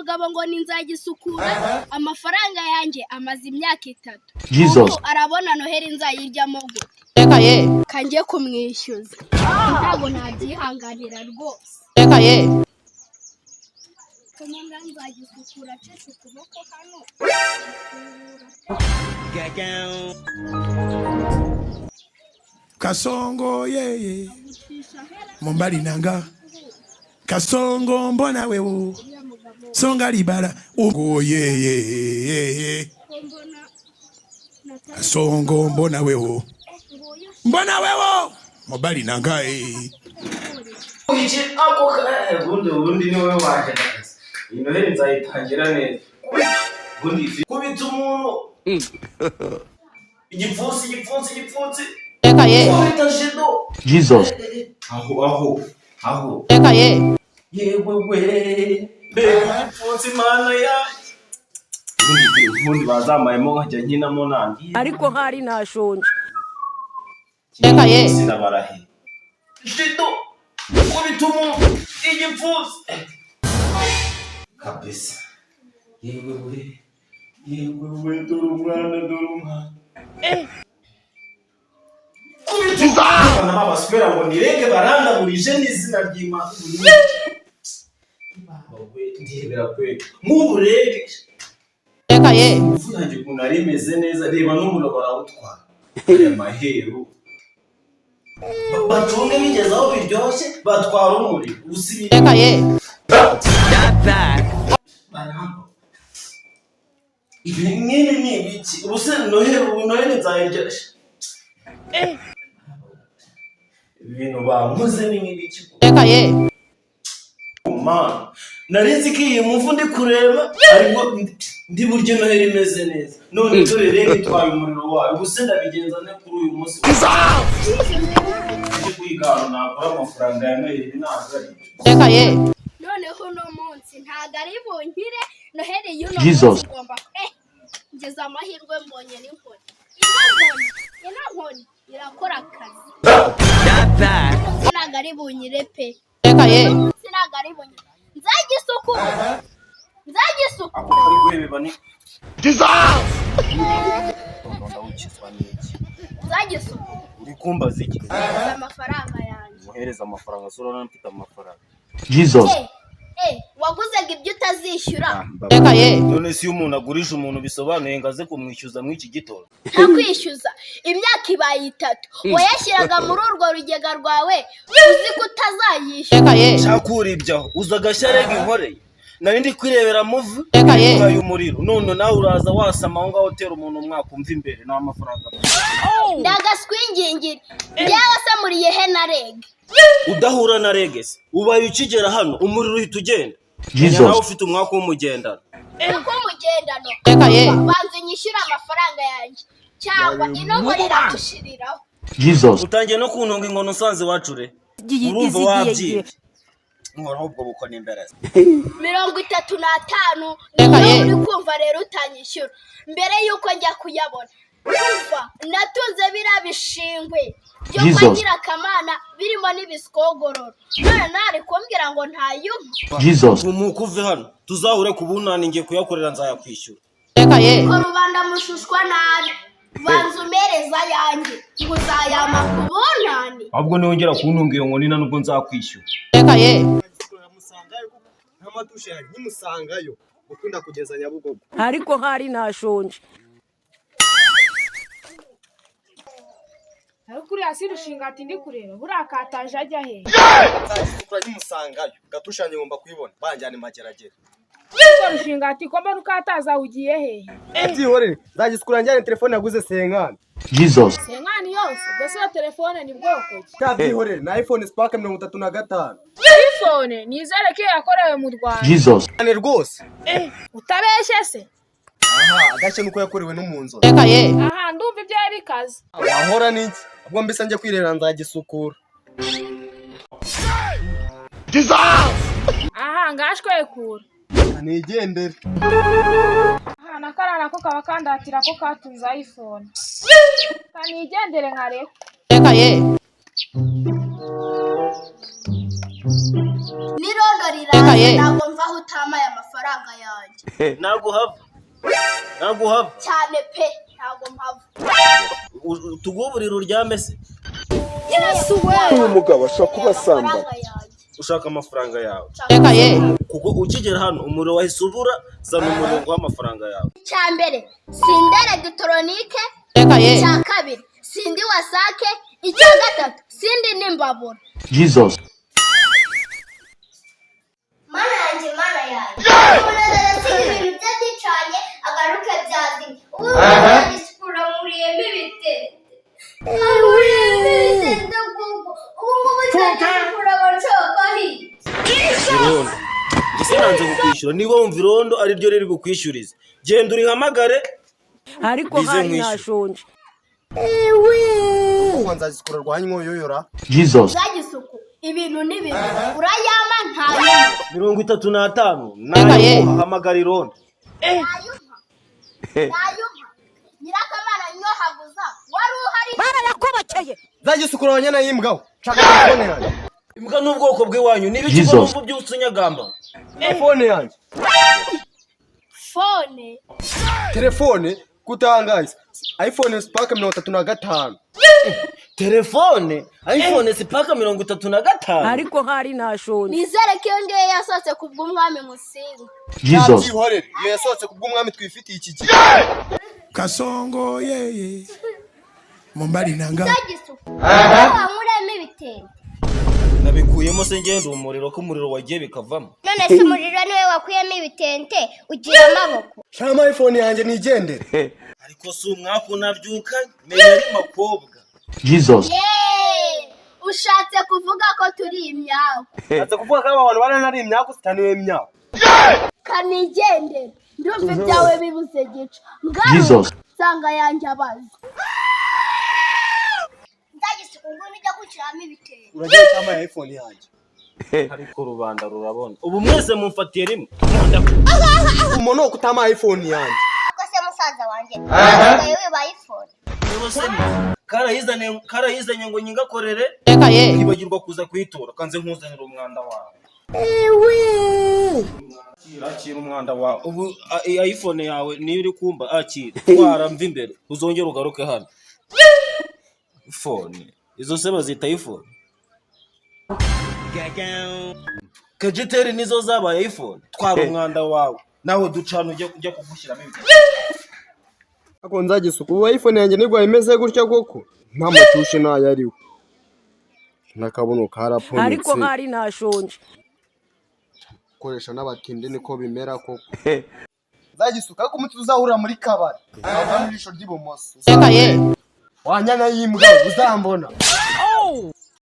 mugabo ngo ni nzagisukura, amafaranga yanjye amaze imyaka 3. Jesus. Ubu arabona Noheli nzayiryamo gute? Reka ye. Kanjye kumwishyuza ntabwo nabyihanganira rwose. Reka ye. Komanda nzagisukura acece ukuboko hano. Kasongo yeye Mombali nanga Kasongo mbona wewe songa libala ugo yeye yeye Kasongo mbona wewe mbona wewe Mombali nanga eh. Iki ako ubundi ubundi ni wowe waje neza. Iyi Noheli nzayitangira neza. Ubundi kubita umuntu igipfunsi igipfunsi igipfunsi. Reka ye. Kubita jido. Jesus. Aho aho aho. Reka ye. Yewe we mbega igipfunsi Mana yanjye. Ubundi ubundi bazamayemo nkajya nkinamo nanjye. Ariko hari nashonje. Reka ye. Sinabarahe. Jido kubita umuntu igipfunsi kabisa. Yewe we yewe we dore umwana dore umwana. Abana b'abaswera ngo nireke barandaburije n'izina ry'Imana. Ndebera kwe nk'ubu rege. Reka ye. Ingufu yanjye ukuntu ari imeze neza, reba n'umuriro barawutwara. Aya maheru bacunge bigeze aho biryoshye batwara umuriro usi. Reka ye. Ibi nk'ibi ni ibiki? Ubu se Noheli, ubu Noheli nzayirya? Ibintu bankoze ni nk'ibiki? Reka ye. Mana, nari nzi ko iyi muvu ndi kureba ariko ndi buryo Noheli imeze neza, none dore rero itwaye umuriro wayo. Ubu se ndabigenza ne kuri uyu munsi? Ndi kwiga ahantu nakora amafaranga ya Noheli, ibi ntabwo ari byo. Reka ye. Noneho uno munsi ntabwo ari bunkire Noheli y'uno Jesus. munsi ngomba ngeze amahirwe mbonye n'inkoni. Ino nkoni, ino nkoni irakora akazi. Ntabwo ari bunyire pe. Reka ye. Uno munsi ntabwo ari bunyire, nzagisukura nzagisukura. Ako kari guhebeba ni ndawukizwa n'iki? Nzagisukura. Uri kumbaza iki? Nzaguza amafaranga yanjye. Muhereza amafaranga se? Urabona mfite amafaranga? Jesus. Waguzaga ibyo utazishyura. Reka ye. None se iyo umuntu agurisha umuntu bisobanuye ngo aze kumwishyuza muri iki gitondo? Nta kwishyuza, imyaka ibaye 3 wayashyiraga muri urwo rugega rwawe uzi ko utazayishyura. Reka ye. Cyakura ibyaho uza agashya rega inkoreye nari ndi kwirebera muvi. Reka ye. Utwaye umuriro none nawe uraza wasama aho ngaho utera umuntu umwaka umva imbere nta mafaranga. Ndagaswingingiri njyewe se muriye he na reg? Udahura na rege se ubaye ukigera hano umuriro uhita ugenda. Jesus. Nawe ufite umwaka w'umugendano. Uko umugendano. Reka ye. Banza unyishyure amafaranga yanjye cyangwa ino nkoni iragushiriraho. Jesus. Utangiye no kuntunga inkono usanze iwacu re, urumva wabyibye nkoraho ubwo bukoni imbere. 35 Reka niyo ye. uri kumva rero utanyishyura mbere y'uko njya kuyabona. Kumva natunze biriya bishingwe byo kwa Jesus. Nyirakamana birimo n'ibisikogororo, none ntari kumbwira ngo ntayumva. Jesus. Tumuka uve hano tuzahure ku bunani, ngiye kuyakorera nzayakwishyura. Reka ye. Ko rubanda mushushwa nabi, banza umereza yanjye ngo uzayama ku bunani. Ahubwo niwongera kuntunga iyo nkoni nubwo nzakwishyura. Reka ye. Nk'amatushe nkimusangayo ukunda kugeza Nyabugogo. Ariko hari nashonje. Ariko uriya si rushingati ndi kureba, buriya kataje ajya he? Nzagisukura nkimusangayo gatushanye ngomba kuyibona banjyane mageragere. Ariko rushingati ko mbona ukataza ugiye hehe? Byihorere, nzagisukura njyane telefone yaguze senkani. Jesus. Senkani yose ubwo se iyo telefone ni bwoko ki? Cyabyihorere na iPhone Spark 35. iPhone nizere ko iyo yakorewe mu Rwanda. Jesus. Cyane rwose. Utabeshye se? Aha agashya nuko yakorewe no mu nzozi. Reka ye. Aha ndumva ibyawe bikaze. Wahora n'iki? Ubwo mbese njye kwirebera nzagisukura. Aha ngashwekura. Nigendere. Aha na kariya nako kaba kandatira ko katunze iPhone. Kanigendere nkareka. Reka ye. N'irondo Reka ye. riraza ntabwo mvaho utamaye amafaranga. amafaranga yanjye. Ntabwo uhava, ntabwo uhava. Cyane pe, ntabwo mpava. Tuguhe uburiri uryame se? Yesu we! Uyu mugabo ashobora kuba asambana. Amafaranga yanjye. Ushaka amafaranga yawe? Reka ye. Kuko ukigera hano umuriro wahise ubura. Zana umuriro nguhe amafaranga yawe. Icya mbere, sindi elegitoronike. Reka ye. Icya kabiri, sindi wasake. Icya gatatu, sindi n'imbabura. Jesus. Mana yanjye, mana yanjye, umuntu azasiga ibintu bye byicanye, agaruke byazimye. Ubu nzagisukura nkuriyemo ibitente, nkuriyemo ibitente kuko ubu ngubu nzagisukura abanshaka hirya. Irondo njye nanze kukwishyura. Niba wumva irondo ari ryo riri bukwishyurize, genda urihamagare. Ariko Bize hari mwishyura. nashonje. Ngo nzazisikura rwanyoyoyora. Jesus. Zagisuku ibintu n'ibintu urayama ntayuma. 35. Reka ye. Nayo hamagara irondo. Ntayuma, ntayuma. Nyirakamana nyohaguza wari uhari. Barayakobokeye. Nzagisukura abanyana y'imbwaho, nshaka telefone yanjye. Imbwa n'ubwoko bw'iwanyu niba ikigo. Jesus. Numva ubyutse unyagamba. Telefone yanjye. Phone? Telefone kutangaza, iPhone Spark 35. Telefone iPhone Spark 35. Ariko hari nashonje. Nizere ko iyo ngiyo yasohotse ku bw'umwami Musinga. Jesus. Ntabyihorere, iyo yasohotse ku bw'umwami twifitiye iki gihe. Kasongo yeye mobali na nga. Zagisuku wankuremo ibitenge. Nabikuyemo se ngenda umuriro, ko umuriro wagiye bikavamo? None se umuriro niwe wakuyemo ibitente? Ugira amaboko. Shama iPhone yanjye nigendere. Ariko si umwaku nabyuka menya ari makobwa. Jesus. Yeee, ushatse kuvuga ko turi imyaku? Aza kuvuga ko aba bantu bari ari imyaku, sitaniwe imyaku. Kanigendere, ndumva ibyawe bibuze gica. Jesus. Ngaruka nsanga yanjye abaza. Nzagisuku ngo nijya gushyiramo ibitenge. Uragiye cyama ya iPhone yanjye. Ariko rubanda rurabona ubu mwese mumfatiye rimwe. Umuntu wo kutama iPhone yanjye. Ariko se musaza wanjye, wasigaye wiba iPhone? Niba se karayizanye, karayizanye ngo nyingakorere. Reka ye. Kwibagirwa kuza kuyitora, kanze nkuzanira umwanda wawe. Akira, akira umwanda wawe. Ubu iPhone yawe niyo uri kumba. Akira, twara, mva imbere, uzongere ugaruke hano. Phone izo se bazita iPhone? Kejiteri nizo zabaye iPhone. Twara umwanda wawe nawe, ducana ujya kugushyiramo ibyo. Ako nzagisuku, ubu iPhone yanjye nibwo imeze gutya koko, nta matushe ntayo ariho, n'akabuno Ariko karapunitse. hari nashonje. Gukoresha n'abatindi niko bimera koko. Nzagisuka, ariko umunsi tuzahurira muri kabari ntabwo ijisho ry'ibumoso. Reka ye. Wanyana y'imbwa, uzambona.